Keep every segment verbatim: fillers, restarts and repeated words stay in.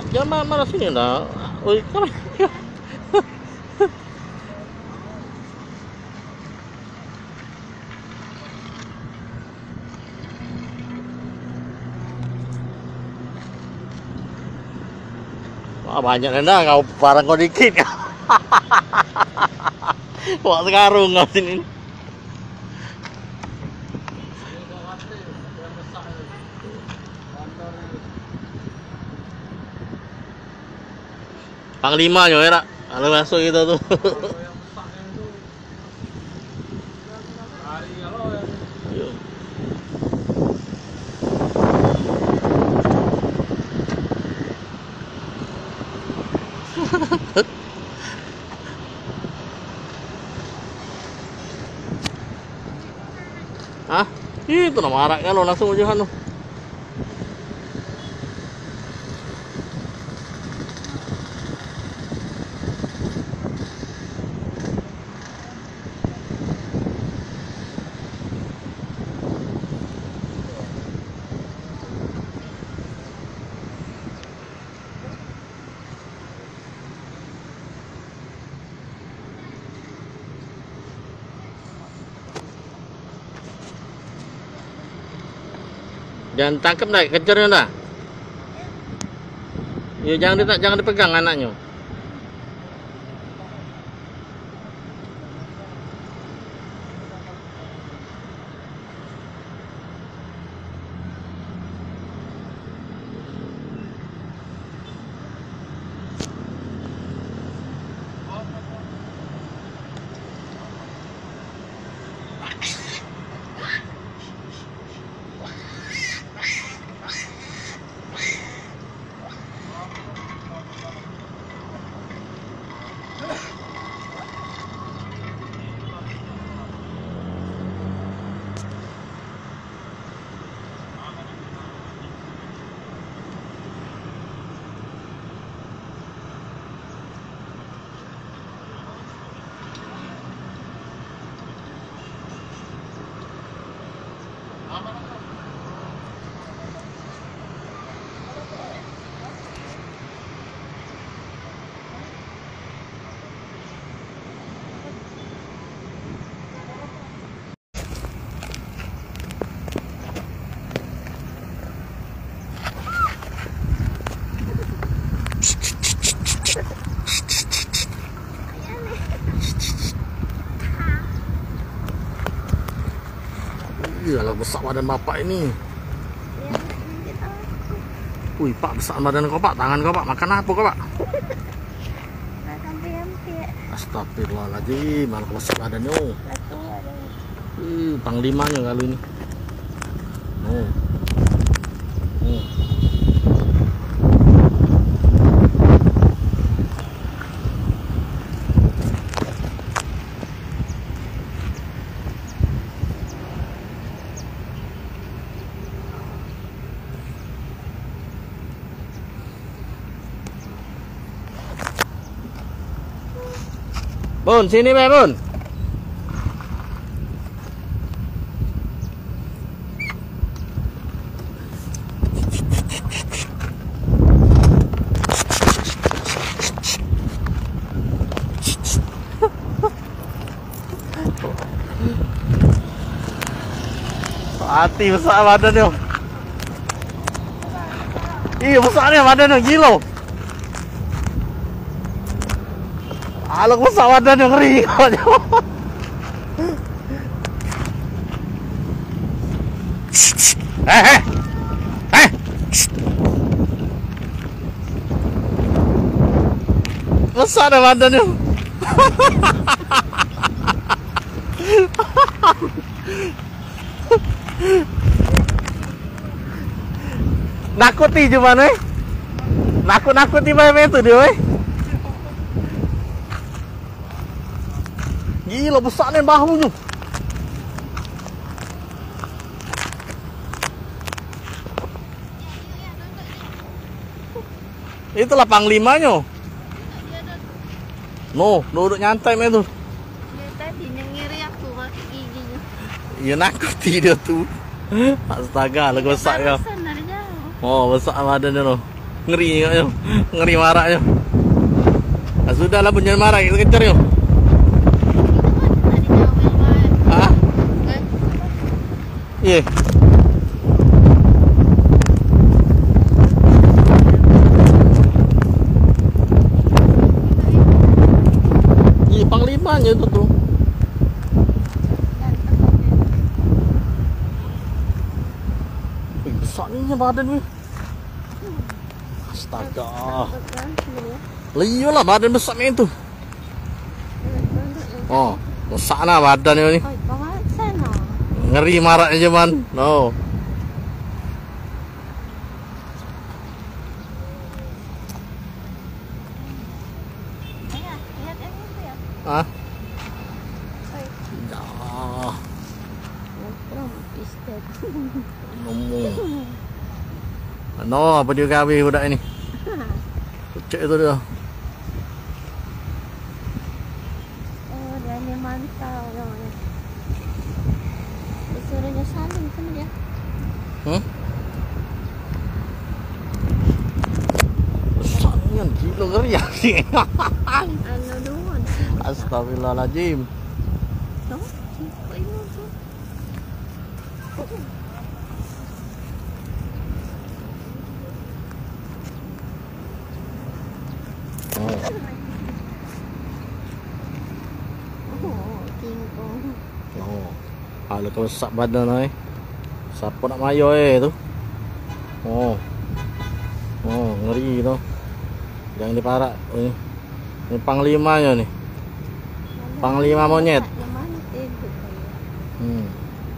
Jangan marah, marah sini dah. Oi, kau. Wah, banyak dah kau, barang kau dikit. Wah, sekarung kau sini. Panglima nyo, ya, nak? Kalau masuk kita tu. Yo. Hah? Itu nama arak kan langsung ujuhan tu. Jangan tangkep dah, kejar dah. Ya, jangan dita-, jangan dipegang anaknyo. Ih, alah besak badan bapak ini. Ui, Pak, besak badan kau, Pak. Tangan kau, Pak. Makan apa kau, Pak? Makan pempek. Astagfirullahaladzim, alah besak badan yo. Lah tu ada. Ih, panglimanyo kalu ini. Oh. Oh. Bun, sini be, Bun. Mati besak badan tu. Iyo, besak ni badan tu, gilo. Alah, besak badan tu, ngeri. Eh, eh. Eh. Besak dah badan tu. Nakuti cuman, eh. Nakut-nakuti bae tu dio, eh. Gilo besak ni bahunyo. Itulah panglimanyo. No, duduk nyantai mak tu. Dia tadi nyengiri aku pakai giginya. Iyo, nakuti dio tu. Astaga, lagu besak yo. Panasan dari jauh. Oh, besak badan dio tu. Ngeri nyo, ngeri marak nyo. Ah, sudah lah, punyo marak, kito kejar nyo. Hah? Ye. Ye, panglima nyo itu tu. Wih, besak ni badan ni. Astaga. Lah iyolah, badan besak mak itu. Oh, besak nah badan ni. Ngeri marak ni cuman. No. Ah. Ya. Nemu. No, apo dio gawe budak ini? Cek itu dio. Oh, dio ni mantau dio ni. Disuruhnyo saling sama dio. Hmm? Besak nian, gilo ngeri ya. Anu dulu. Astagfirullahaladzim. Tuh, kok ini tuh? Oh. Oh, King Kong. Oh. Alah, kebesak badan ai. Siapo nak mayo e tu? Oh. Oh, ngeri tu. Jangan diparak. Oh, ini. Ini panglimanyo ni. Panglima monyet. Yang mana tembok? Hmm.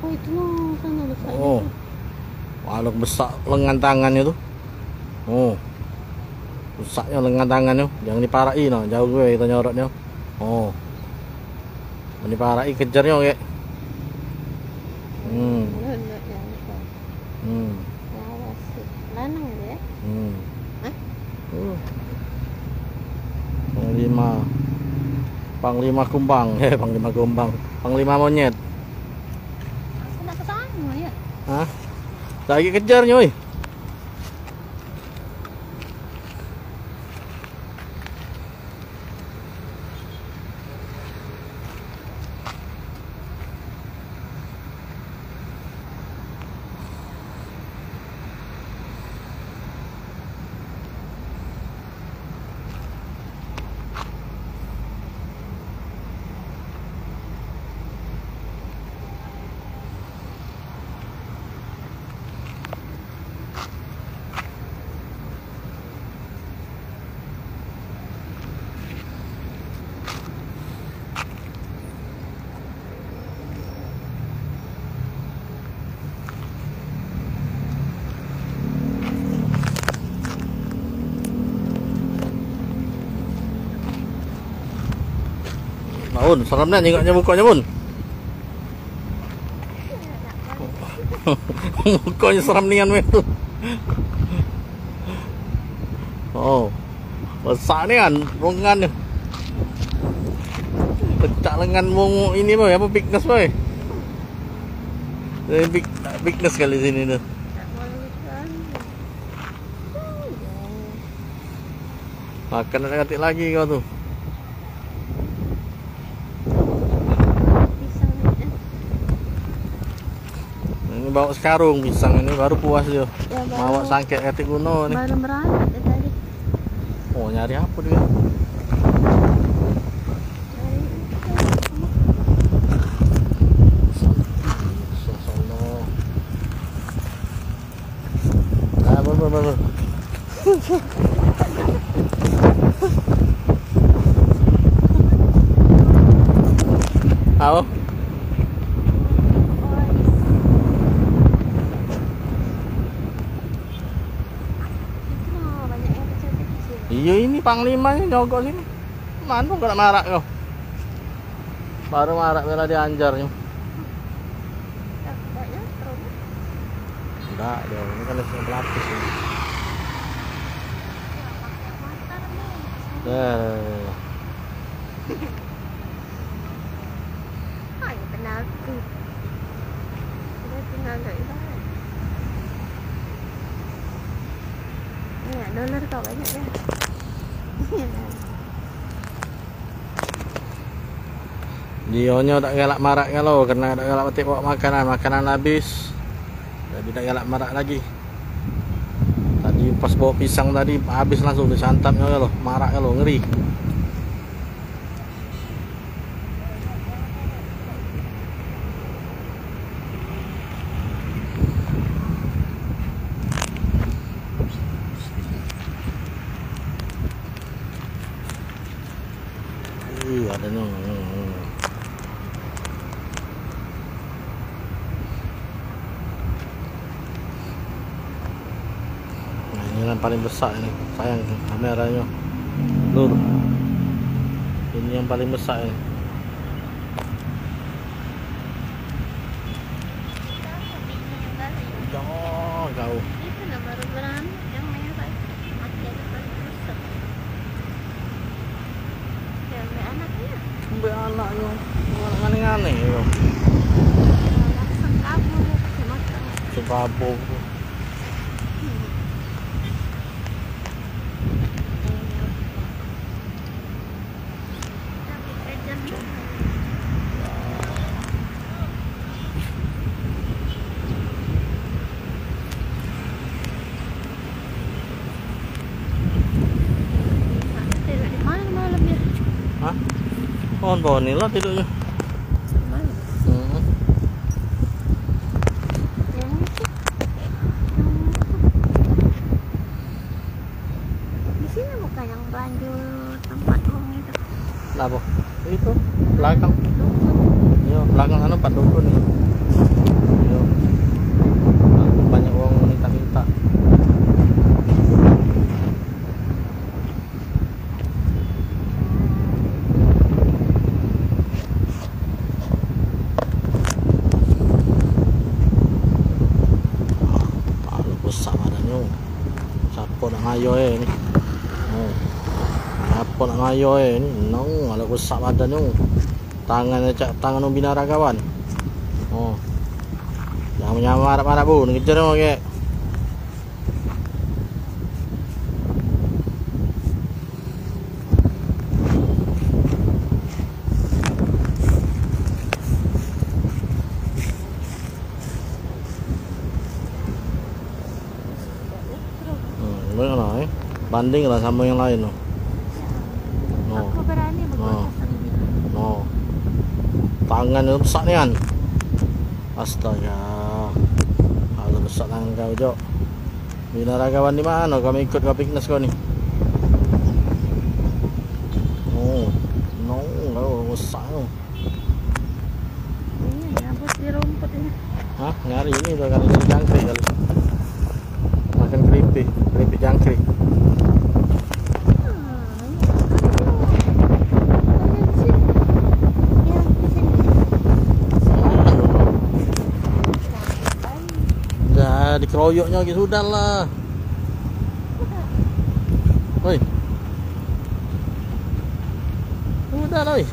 Oh, itu loh, sana besar. Oh. Walau besak lengan tangannyo tu. Oh. Besaknyo lengan tangannyo. Jangan diparaki no. Jauh gue kito nyorotnyo. Oh. Mun diparaki kejarnyo kek. Hmm. Bener, bener, ya, betul. Hmm. Lawas sih. Lanang ya? Hmm. Hah? Uh. Panglima. Panglima kumbang. Eh, panglima kumbang. Panglima monyet. Aku nak ke sana ya? Hah? Lagi kejarnyo, oi. Nah, Bun, serem nian nyingoknyo mukonyo, Bun. Mukonyo serem nian, weh, tu. Oh. Besak nian, lengan ni. Pecak lengan wong ini, boy. Apa, bigness, boy? Ini big, bigness kali sini tu. Makan nak katik lagi kau tu. Ini bawa sekarung pisang ini baru puas dia. Ya, baru. Bawa sangkek katik guno ni. Baru meranak dia tadi. Oh, nyari apa dia? Nyari ikan. Sono. Ah, bun, bun, bun, bun. Au. Iyo, ini panglimanyo nyogok sini. Mano kau nak marak kau? Baru marak bela dianjarnyo. Dak, dio ini kan masih pelapis ini. Dah. Ai, penalti. Dia tinggal dak ibarat. Ni ado Ular kau banyak ya. Dionyo dak galak marak galo, karena dak galak patik bawa makanan, makanan habis. Jadi dak galak marak lagi. Tadi pas bawa pisang tadi habis langsung disantapnyo galo, marak galo, ngeri. Ih, ado ni. Nah, ini yang paling besak ini. Sayang kameranyo. Lur. Ini yang paling besak ini. Udah jauh. Itu lah baru beranak yang merah. Mati ada paling besak. Ya, ambil anaknya. Ambil anaknya. Anak ngane-ngane yo. Langsung kabur, dimakan. Sebabo. Hah? Pohon-pohon ni lah tiduknyo. Hmm. Di sini bukan yang banjir tempat wong itu. Lah, boh. Itu belakang. Dukun. Yo, belakang anu empat dukun. Yo. Banyak wong minta-minta. Aduh, besak badan nyo. Siapo nak ngayo e ni? Oh. Siapo nak ngayo e ni? Nong, alah besak badan nyo. Tangan cak tangan binaragawan. Oh. Jangan menyamar marah-marah bu, ngejar nyo kek. Hmm, banyak lah, eh. Banding lah samo yang lain tu. No. Aku berani bebuat no. Sendiri. No. Tangan tu besak nian. Astaga. Alah besak tangan kau, Jok. Binaragawan di mano kami ikut kau fitness kau ni? Oh, no, kau besak tu. Ini nyabut di rumput ini. Hah? Nyari ini tu kan, nyari jangkrik kali. Makan keripik, keripik jangkrik. Dah dikeroyoknyo lagi sudah lah. Oi. Sudah lah, oi.